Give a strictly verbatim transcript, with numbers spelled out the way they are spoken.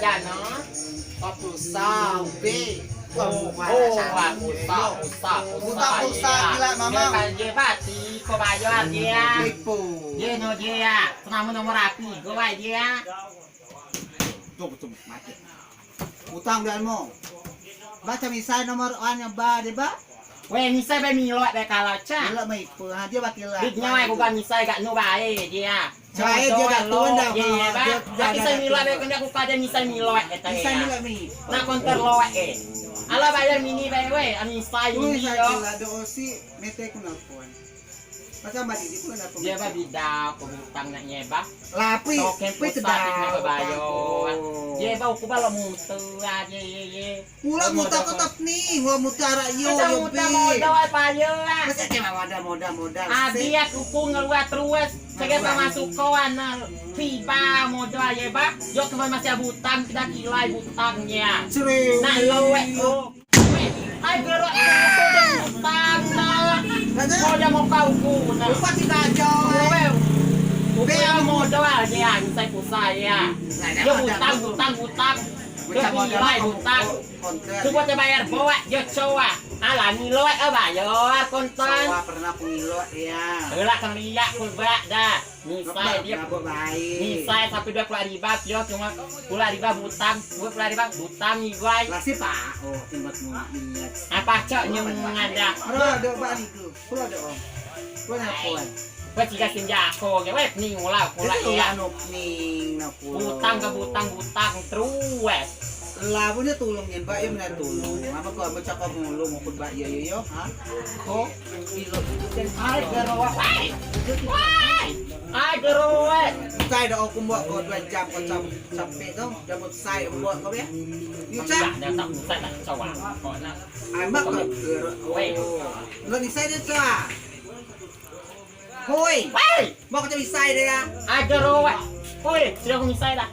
Ya no. Ko pulsa, ubi. Oh, oh, pulsa, pulsa, pulsa. Pulsa, pulsa, gila, mamang. Dia kan dia bati, ko bayar dia. Tipu. Dia no dia. Senama nomor api, ko bae dia. Tunggu, tunggu, mati. Utang dia mo. Baca misai nomor an yang ba, dia ba. Weh, misai be milot be kalau ca. Milot mah ipe, ha, dia bakil lah. Dik nyawai ku ba misai gak nu bae dia. Cai dia gak tuan dah. Ye, ye, ba. Tapi sai milot be kena ku kada misai milot kata. Misai milot mi. Nak konter lo eh. Ala bayar mini be weh, misai mini yo. Ui, sai kila do osi mete ku nelpon. Macam mati di ku nelpon. Dia ba bida pemutang nak nyeba. Lapi, pi tedak. Ye ba uku ba lo mutu aja ye ye. Ulo muta tetep ni, ulo muta arak yo, yo bi. Muta modal payo lah. Masa cuma modal, modal, modal. Abi ya kuku ngeluar terus. Sebagai pemasukan, nah, riba modal ya, Bang. Yo cuma masih butang, kita kilai butangnya. Serius. Nah, lo wek lo. Ai gerok itu udah butang nah. Modal mau kau ku. Lupa tidak aja. Udah modal ya, saya pusat ya. Yo butang, butang, butang. Yo kilai butang. Coba te bayar bawa, yo coa. Ala ni loak, eh, bayar kontan. Coa pernah ku ngilok ya. Elak keliak ku bak dah. Misai dia. Misai satu dua puluh riba, yo cuma puluh riba butang, dua puluh riba butang ni guai. Lah si pak, oh, timbak mu niat. Apa cok nyungan dah. Ro, do bak ni ku. Puluh do om. Puluh ni apa? Kau tiga senjako ke, weh, pening ulah, ulah ya. Pening nak ulah. Butang ke butang, butang terus. Lah, punya tulung nyen, Mbak, ya, mana tulung. Apa kau, apa cakap mulung, aku, Mbak, ya, ya, ya, ha? Kau, gila, ai, garo, wai. Wai, ai, garo, wai. Saya dah aku buat kau dua jam, kau sam-, sampai tu, dah buat saya buat kau, ya. Ni, Cak. Dah, dah, tak usah, tak usah, wah. Kau nak. Ai, Mbak, kau, weh. Nggak ni saya dia, Cak. Hoi. Hoi. Mau kerja misai dia, ya? Agar, weh. Hoi, sudah aku misai dah.